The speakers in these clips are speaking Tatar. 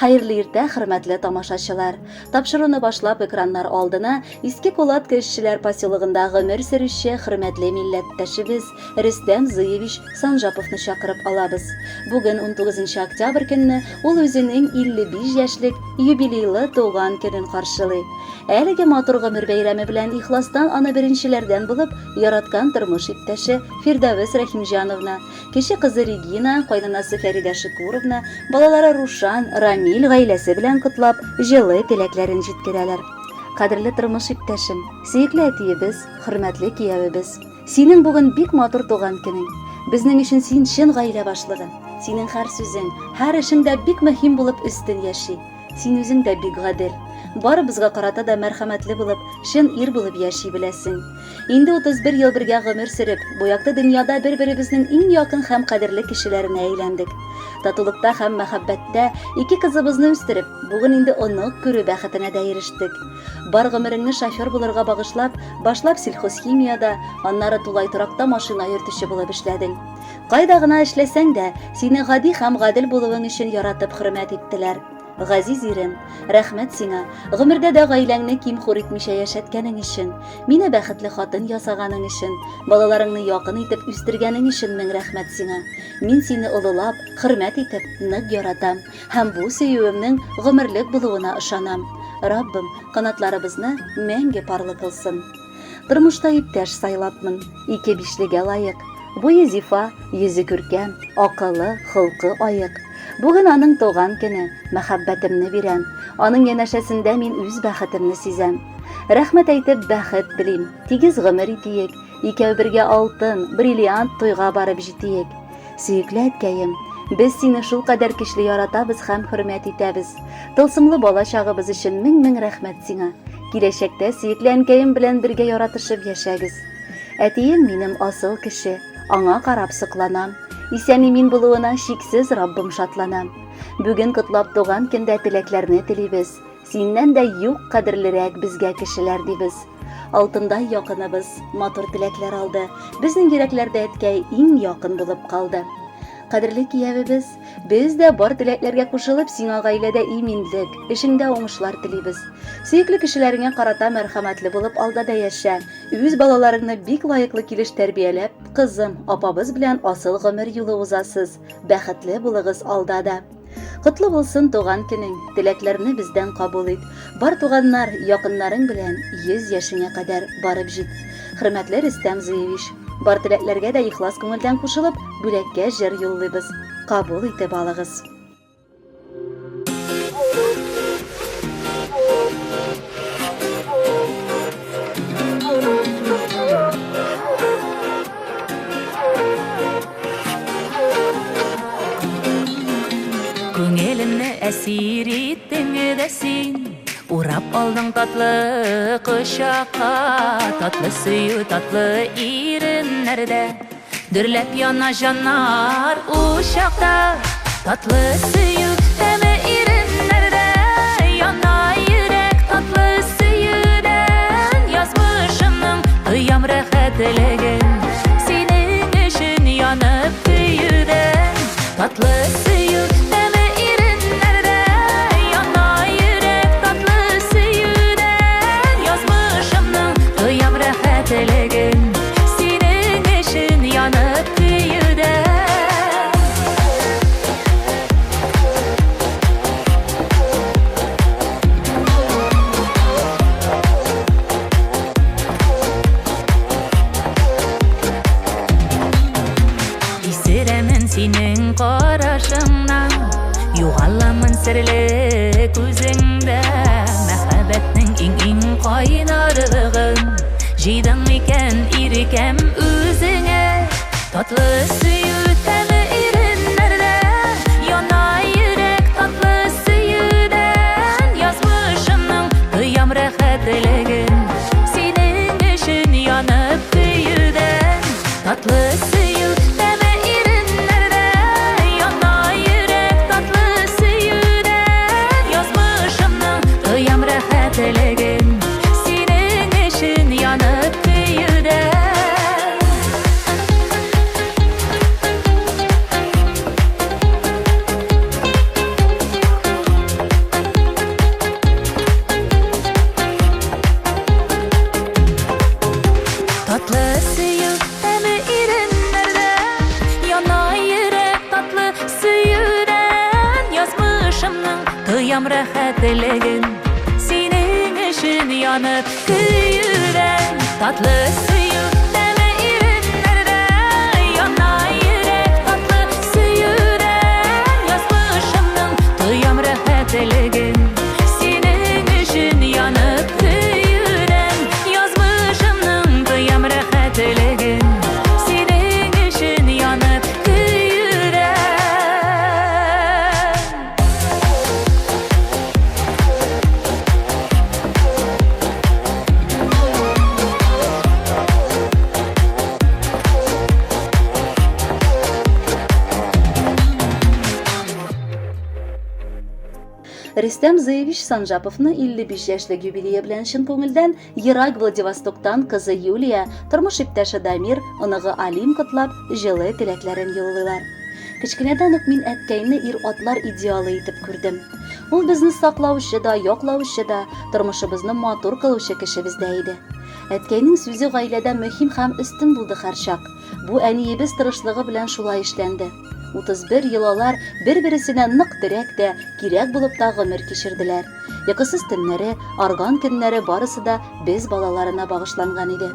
Хәерле иртә, хөрмәтле тамашачылар! Тапшыруны башлап экраннар алдына Иске Кулатка эшчеләр поселогында гомер сөрүче хөрмәтле милләттәшебез Рөстәм Зыевич Санжаповны чакырып алабыз. Бүген 19 октябрь көнне ул үзенең 55 яшьлек юбилейлы туган көнен каршылый. Әлеге матур гомер бәйрәме белән ихластан аны беренчеләрдән булып яраткан тормыш иптәше Фирдәвес Рәхимҗановна, кече кызы Регина, кайнанасы Фәридә Шөкүровна, балалары Рушан, Рамил гаиләсе белән котлап, җылы теләкләрен җиткерәләр. Кадерле тормыш иптәшем, сөекле әтиебез, хөрмәтле киявебез! Синең бүген бик матур туган көнең. Безнең өчен син чын гаилә башлыгы. Синең һәр сүзең, һәр эшең дә бик мөһим булып өстен яши. Син үзең дә бик гадел. Барыбызга карата да мәрхәмәтле булып, чын ир булып яши беләсең. Инде 31 ел бергә гомер сөреп, бу якты дөньяда бер-беребезнең иң якын һәм кадерле кешеләренә әйләндек. Татулыкта һәм мәхәббәттә ике кызыбызны үстереп, бүген инде онык күрү бәхетенә дә ирештек. Бар гомереңне шофер булырга багышлап, башлап сельхозхимиядә, аннары тулай торакта машина йөртүче булып эшләдең. Кайда гына эшләсәң дә, сине гади һәм гадел булуың өчен яратып хөрмәт иттеләр. Газиз ирем, рәхмәт сиңа, гомердә дә гаиләңне ким-хур итмичә яшәткәнең өчен, мине бәхетле хатын ясаганың өчен, балаларыңны якын итеп үстергәнең өчен мең рәхмәт сиңа. Мин сине олылап, хөрмәт итеп, нык яратам һәм бу сөюемнең гомерлек булуына ышанам. Раббым, канатларыбызны мәңге парлы кылсын. Тормышта иптәш сайлапмын, ике бишлегә лаек. Буе зифа, йөзе күркәм, акылы, холкы аек. Бүген аның туган көне, мәхәббәтемне бирәм. Аның янәшәсендә мин үз бәхетемне сизәм. Рәхмәт әйтеп, бәхет телим, тигез гомер итиек, икәү бергә алтын, бриллиант туйга барып җитиек. Сөекле әткәем, без сине шулкадәр көчле яратабыз һәм хөрмәт итәбез. Тылсымлы бала чагыбыз өчен мең-мең рәхмәт сиңа. Киләчәктә сөекле әнкәем белән бергә яратышып яшәгез. Әтием минем асыл кеше, аңа карап сокланам. Исән-имин булуына чиксез Раббым шатланам. Бүген котлап туган көндә теләкләрне телибез. Синнән дә юк кадерлерәк безгә кешеләр дибез. Алтындай якыныбыз матур теләкләр алды. Безнең йөрәкләрдә әткәй иң якын булып калды. Кадерле киявебез, без дә бар теләкләргә кушылып, сиңа гаиләдә иминлек, эшеңдә уңышлар телибез. Сөекле кешеләреңә карата мәрхәмәтле булып алда да яшә. Үз балаларыңны бик лаеклы килеш тәрбияләп, кызым, апабыз белән асыл гомер юлы узасыз. Бәхетле булыгыз алда да. Котлы булсын туган көнең, теләкләрне бездән кабул ит. Бар туганнар, якыннарың белән 100 яшеңә кадәр барып җит. Хөрмәтле Рөстәм Зыевич, бар теләкләргә дә ихлас күңелдән кушылып, бүләккә җыр юллыйбыз. Кабул итеп алыгыз. Күңелемне әсир иттең дә син, Урап алдың татлы кочакка. Татлы сөю, татлы иреннәрдә Дөрләп яна җаннар учакта. Татлы сөю тәме иреннәрдә Яна йөрәк татлы сөюдән. Язмышымның тоям рәхәтлеген, Синең өчен янып көюдән. Татлы сөю тәме иреннәрдә Яна йөрәк татлы сөюдән. Язмышымның тоям рәхәтлеген, Синең өчен янып көюдән. Исерәмен синең карашыңнан, Югаламын серле күзеңдә. Мәхәббәтнең иң-иң кайнарлыгын Җыйдың микән, иркәм, үзеңә? Татлы сөю тәме иреннәрдә Яна йөрәк татлы сөюдән. Язмышымның тоям рәхәтлеген, Синең өчен янып көюдән. Татлы сөю тәме иреннәрдә Яна йөрәк татлы сөюдән. Язмышымның тоям рәхәтлеген, Синең өчен янып көюдән. тоям рәхәтлеген. Синең өчен янып көюдән, татлы сөю тәме иреннәрдә. Яна йөрәк татлы сөюдән, язмышымның тоям рәхәтлеген. Синең өчен янып көюдән, язмышымның тоям рәхәтлеген. Синең өчен янып көюдән. Рөстәм Зыевич Санжаповны 55 яшьлек юбилее белән чын күңелдән ерак Владивостоктан кызы Юлия, тормыш иптәше Дамир, оныгы Алим котлап, җылы теләкләрен юллыйлар. Кечкенәдән үк мин әткәйне ир-атлар идеалы итеп күрдем. Ул безне саклаучы да, яклаучы да, тормышыбызны матур кылучы кешебез дә иде. Әткәйнең сүзе гаиләдә мөһим һәм өстен булды һәрчак. Бу әниебез тырышлыгы белән шулай эшләнде. 31 ел алар бер-бересенә нык терәк тә, кирәк булып та гомер кичерделәр. Йокысыз төннәре, арган көннәре барысы да без балаларына багышланган иде.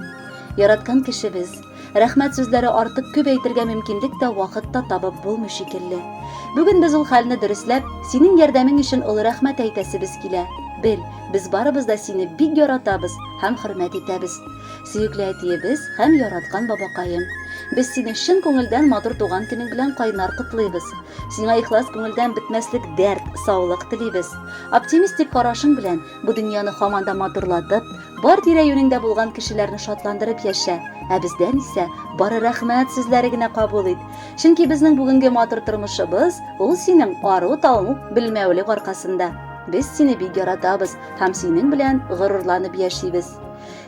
Яраткан кешебез. Рәхмәт сүзләре артык күп әйтергә мөмкинлек тә, вакыт та табып булмый шикелле. Бүген без ул хәлне дөресләп, синең ярдәмең өчен олы рәхмәт әйтәсебез килә. Бел, без барыбыз да сине бик яратабыз һәм хөрмәт итәбез. Сөекле әтиебез һәм яраткан бабакаем! Без сине чын күңелдән матур туган көнең белән кайнар котлыйбыз. Сиңа ихлас күңелдән бетмәслек дәрт, саулык телибез. Оптимистик карашың белән бу дөньяны һаман да матурлатып, бар тирә-юнеңдә булган кешеләрне шатландырып яшә. Ә бездән исә бары рәхмәт сүзләре генә кабул ит. Чөнки безнең бүгенге матур тормышыбыз ул синең ару-талу белмәүлек аркасында. Без сине бик яратабыз һәм синең белән горурланып яшибез.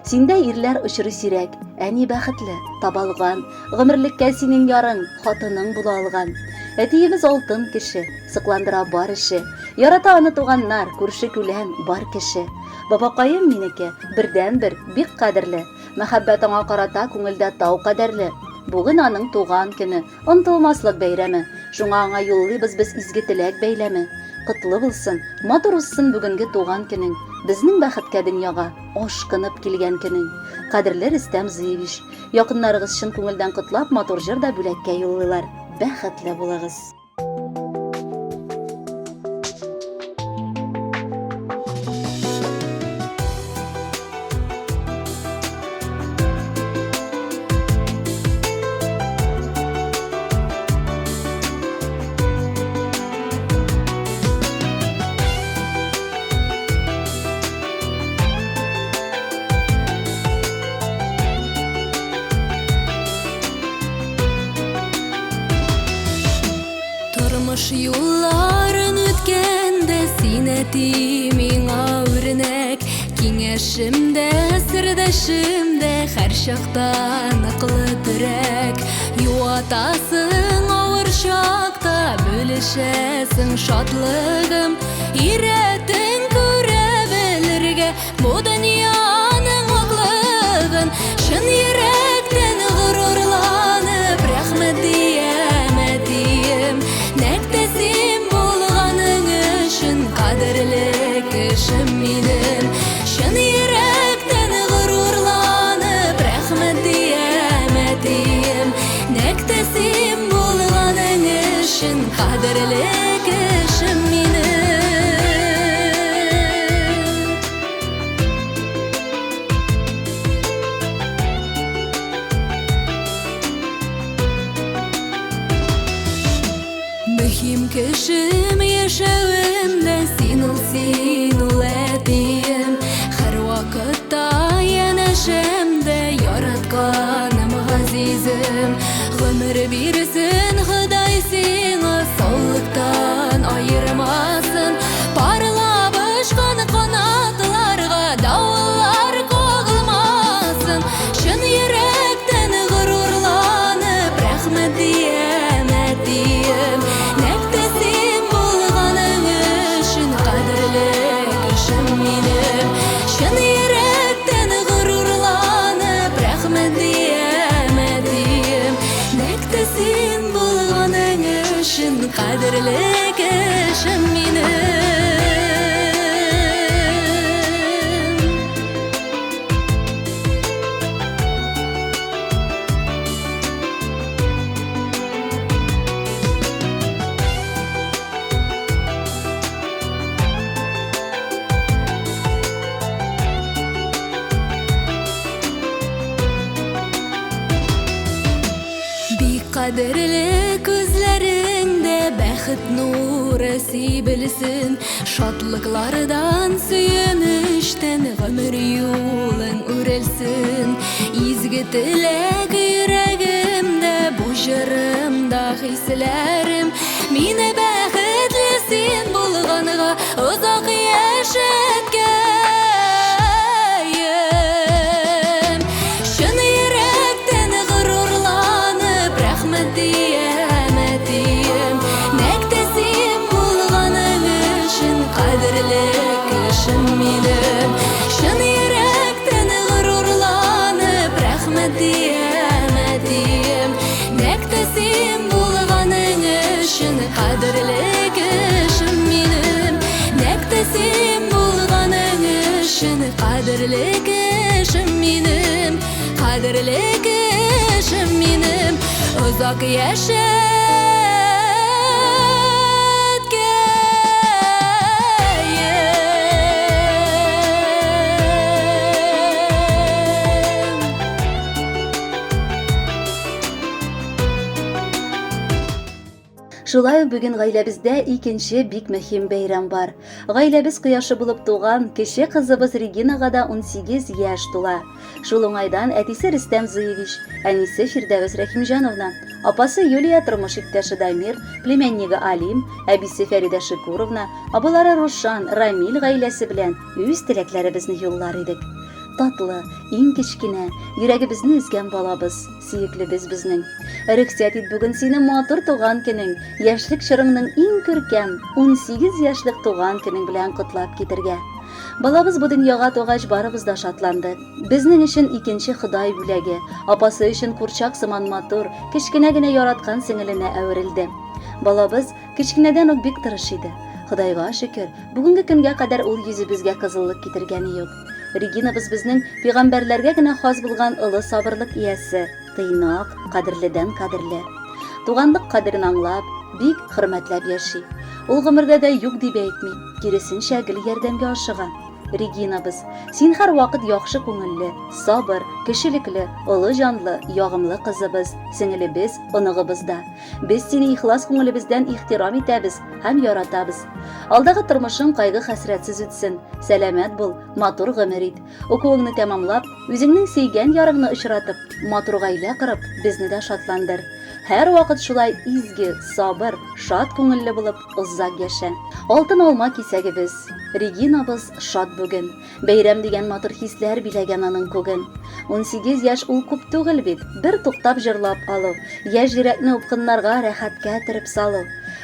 Синдә ирләр очрый сирәк, әни бәхетле, табалган, гомерлеккә синең ярың, хатының була алган. Әтиебез алтын кеше, сокландыра бар эше. Ярата аны туганнар, күрше-күлән, бар кеше. Бабакаем минеке, бердәнбер, бик кадерле. Мәхәббәт аңа карата күңелдә тау кадәрле. Бүген аның туган көне, онтылмаслык бәйрәме. Шуңа аңа юллыйбыз без изге теләк бәйләме. Котлы булсын, матур узсын бүгенге туган көнең, безнең бәхеткә дөньяга ашкынып килгән көнең. Кадерле Рөстәм Зыевич, якыннарыгыз чын күңелдән котлап, матур җыр да бүләккә юллыйлар. Бәхетле булыгыз! Тормыш юлларын үткәндә син әти миңа үрнәк. Киңәшем дә, сердәшем дә һәр чакта ныклы терәк. Юатасың авыр чакта, бүлешәсең шатлыгым. Өйрәтең күрә белергә бу дөньяның ваклыгын. Чын йөрәктән горурланып, рәхмәт диям, әтием. Нәкъ тә син булганың өчен кадерле кешем минем. Чын йөрәктән горурланып, рәхмәт диям, әтием. Нәкъ тә син булганың өчен кадерле кешем минем. Мөһим кешем яшәвемдә син ул, син ул әтием. Һәрвакытта янәшәмдә яратканым, газизем. Гомер бирсен Ходай сиңа, саулыктан аермасын. Парлап очкан канатларга давыллар кагылмасын. Чын йөрәктән горурланып, рәхмәт диям, әтием. Нәкъ тә син булганың өчен кадерле кешем минем. Чын йөрәктән горурланып, рәхмәт диям, әтием. Нәкъ тә син булганың өчен кадерле кешем минем. Бәхет нуры сибелсен, Шатлыклардан, сөенечтән Гомер юлың үрелсен. Изге теләк йөрәгемдә, Бу җырымда хисләрем. Мине бәхетле син булганга Озак яшәткәем. Чын йөрәктән горурланып, Рәхмәт диям, әтием. Нәкъ тә син булганың өчен Кадерле кешем минем. Чын йөрәктән горурланып, Рәхмәт диям, әтием. Нәкъ тә син булганың өчен Кадерле кешем минем. Нәкъ тә син булганың өчен Кадерле кешем минем. Кадерле кешем минем. Озак яшәткәем. Шулай ук бүген гаиләбездә икенче бик мөһим бәйрәм бар. Гаиләбез кояшы булып туган кече кызыбыз Регинага да 18 яшь тула. Шул уңайдан әтисе Рөстәм Зыевич, әнисе Фирдәвес Рәхимҗановна, апасы Юлия тормыш иптәше Дамир, племяннигы Алим, әбисе Фәридә Шикуровна, абыйлары Рушан, Рамил гаиләсе белән үз теләкләребезне юллар идек. Татлы, иң кечкенә, йөрәгебезне өзгән балабыз, сөеклебез безнең. Рөхсәт ит бүген сине матур туган көнең, яшьлек чорыңның иң күркәм, 18 яшьлек туган көнең белән котлап китергә. Балабыз бу дөньяга тугач барыбыз да шатланды. Безнең өчен икенче Ходай бүләге, апасы өчен курчак сыман матур, кечкенә генә яраткан сеңеленә әверелде. Балабыз кечкенәдән үк бик тырыш иде. Ходайга шөкер, бүгенге көнгә кадәр ул йөзебезгә кызыллык китергәне юк. Регинабыз безнең пигамбәрләргә генә хас булган олы сабырлык иясе, тыйнак, кадерледән кадерле. Туганлык кадерен аңлап, бик хөрмәтләп яши. Ул гомердә дә юк дип әйтми, киресенчә гел ярдәмгә ашыга. Регинабыз, син һәрвакыт яхшы күңелле, сабыр, кешелекле, олы җанлы, ягымлы кызыбыз, сеңелебез, оныгыбыз да. Без сине ихлас күңелебездән ихтирам итәбез һәм яратабыз. Алдагы тормышың кайгы-хәсрәтсез үтсен, сәламәт бул, матур гомер ит. Укуыңны тәмамлап, үзеңнең сөйгән ярыңны очратып, матур гаилә корып, безне дә шатландыр. Һәрвакыт шулай изге, сабыр, шат күңелле булып, озак яшә. Алтын алма кисәгебез, Регинабыз шат бүген. Бәйрәм дигән матур хисләр биләгән аның күген. 18 яшь ул күп түгел бит, бер туктап җырлап алу, яшь йөрәкне упкыннарга рәхәткә төреп салу.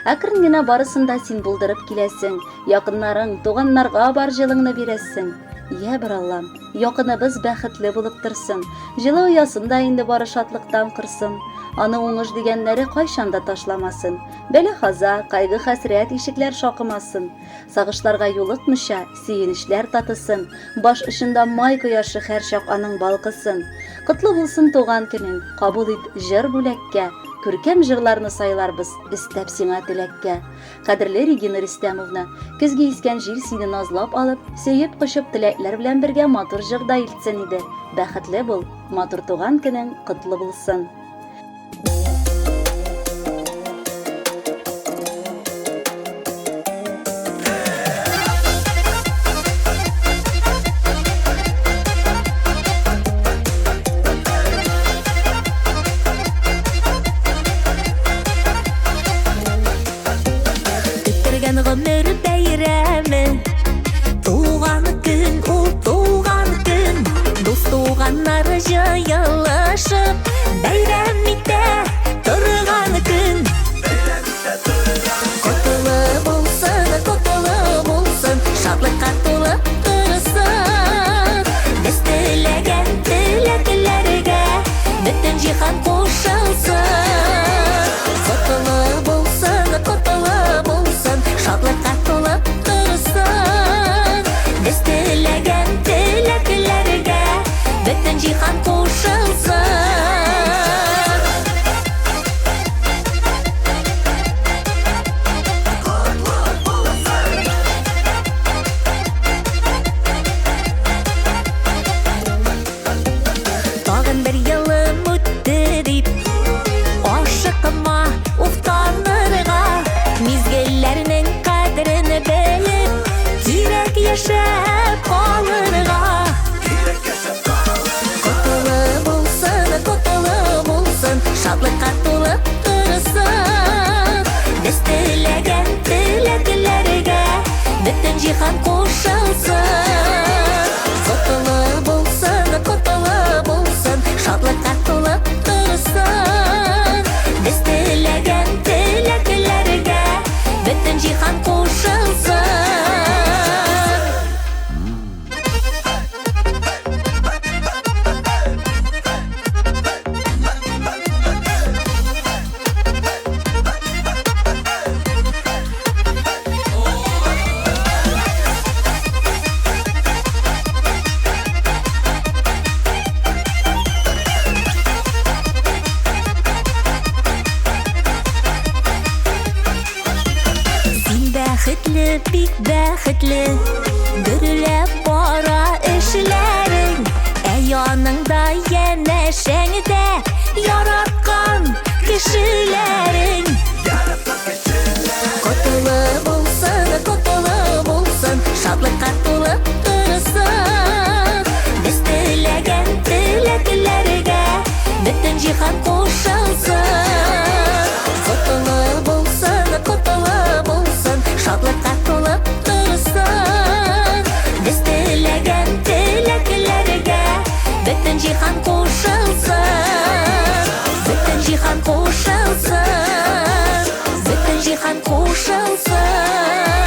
Әкрен генә барысын да син булдырып киләсең, якыннарың, туганнарга бар җылыңны бирәсең. Йә бер Аллам, якыныбыз бәхетле булып торсын, җылы оясын да инде бары шатлыктан корсын. Аны уңыш дигәннәре кайчан да ташламасын, бәла-каза, кайгы-хәсрәт ишекләр шакымасын. Сагышларга юлыкмыйча, сөенечләр татысын, баш очында май кояшы һәрчак аның балкысын. Котлы булсын туган көнең, кабул ит җыр бүләккә, күркәм җырларны сайларбыз, өстәп сиңа теләккә. Кадерле Регина Рөстәмовна, көзге искән җил сине назлап алып, сөеп-кочып теләкләр белән бергә матур җыр да илтсен иде. Бәхетле бул, матур туган көнең котлы булсын! Көттергән гомер бәйрәме Туган көн ул туган көн Дус туганнар җыелышып Бәйрәм итә торган көн Котлы булсын, котлы булсын Шатлыкка тулып торсын Без теләгән теләкләргә Бөтен җиһан кушылсын Котлы булсын, котлы булсын Шатлыкка тулып торсын Без теләгән теләкләргә Бөтен җиһан кушылсын. Бәхетле, бик бәхетле, Гөрләп бара эшләрең. Ә яныңда, янәшәңдә Яраткан кешеләрең. Котлы булсын, котлы булсын, Шатлыкка тулып торсын. Без теләгән теләкләргә Бөтен җиһан кушылсын. Котлы булсын, котлы булсын, Шатлыкка тулып торсын. Без теләгән теләкләргә Бөтен җиһан кушылсын. Бөтен җиһан кушылсын. Бөтен җиһан кушылсын.